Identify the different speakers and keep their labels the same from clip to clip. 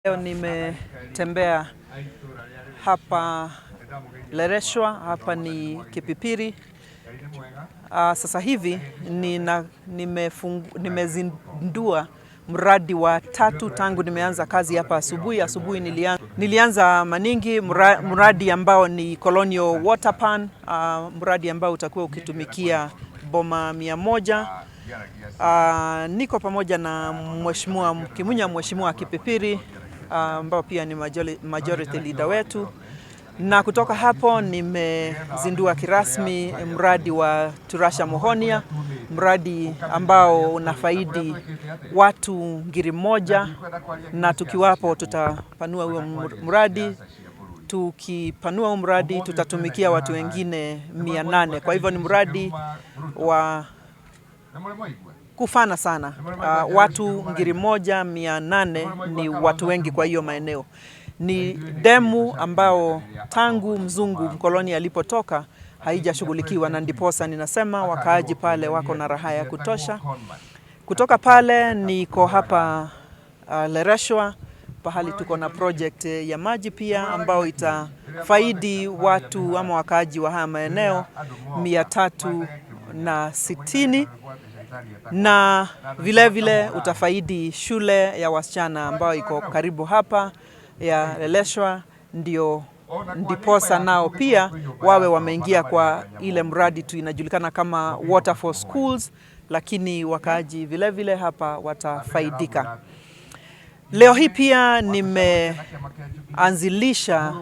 Speaker 1: Leo nimetembea hapa Lereshwa, hapa ni Kipipiri. Sasa hivi nimezindua mradi wa tatu tangu nimeanza kazi hapa asubuhi. Asubuhi nilianza Maningi, mradi ambao ni Colonial Water Pan, mradi ambao utakuwa ukitumikia boma 100. Niko pamoja na Mheshimiwa Kimunya, Mheshimiwa Kipipiri ambao pia ni majority leader wetu, na kutoka hapo nimezindua kirasmi mradi wa Turasha Mohonia, mradi ambao unafaidi watu 1,000, na tukiwapo tutapanua huo mradi. Tukipanua huo mradi tutatumikia watu wengine 800. Kwa hivyo ni mradi wa kufana sana. Watu 1,800 ni watu wengi kwa hiyo maeneo. Ni demu ambao tangu mzungu mkoloni alipotoka haijashughulikiwa, na ndiposa ninasema wakaaji pale wako na raha ya kutosha. Kutoka pale niko hapa Lereshwa pahali tuko na project ya maji pia ambao itafaidi watu ama wakaaji wa haya maeneo 360 na vile vile utafaidi shule ya wasichana ambayo iko karibu hapa ya Leleshwa, ndio ndiposa nao pia wawe wameingia kwa ile mradi tu inajulikana kama Water for Schools, lakini wakaaji vile vile hapa watafaidika. Leo hii pia nimeanzilisha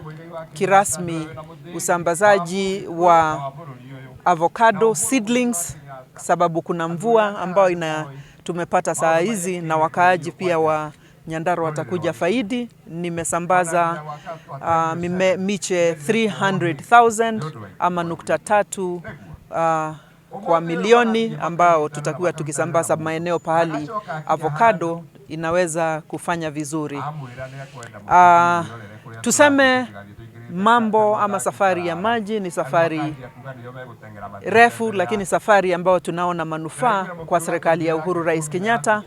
Speaker 1: kirasmi usambazaji wa avocado seedlings, sababu kuna mvua ambayo tumepata saa hizi na wakaaji pia wa Nyandarua watakuja faidi. Nimesambaza miche 300,000 ama 0.3 kwa milioni ambao tutakuwa tukisambaza maeneo pahali avocado inaweza kufanya vizuri. Tuseme mambo ama safari ya maji ni safari refu, lakini safari ambayo tunaona manufaa kwa serikali ya Uhuru Rais Kenyatta.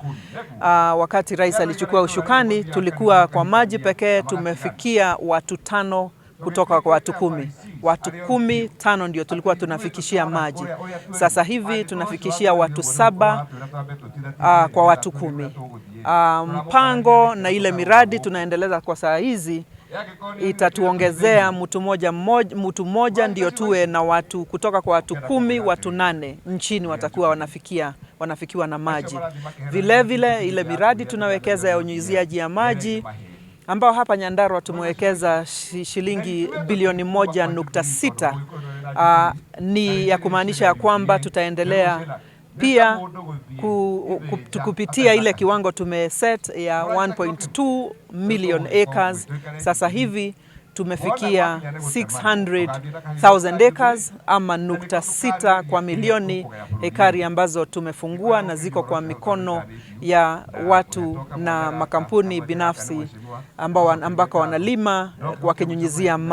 Speaker 1: Wakati rais alichukua ushukani tulikuwa kwa maji pekee tumefikia watu 5 kutoka kwa watu 10. Watu 10, 5 ndio tulikuwa tunafikishia maji. Sasa hivi tunafikishia watu 7 kwa watu 10. Mpango na ile miradi tunaendeleza kwa saa hizi itatuongezea mtu mmoja ndio tuwe na watu kutoka kwa watu 10, watu 8 nchini watakuwa wanafikiwa na maji. Vile vile ile miradi tunawekeza ya unyunyiziaji ya maji ambao hapa Nyandarua tumewekeza shilingi bilioni 1.6, ni ya kumaanisha ya kwamba tutaendelea pia kupitia ile kiwango tumeset ya 1.2 million acres. Sasa hivi tumefikia 600,000 acres ama 0.6 kwa milioni hekari ambazo tumefungua na ziko kwa mikono ya watu na makampuni binafsi ambako wanalima wakinyunyizia maji.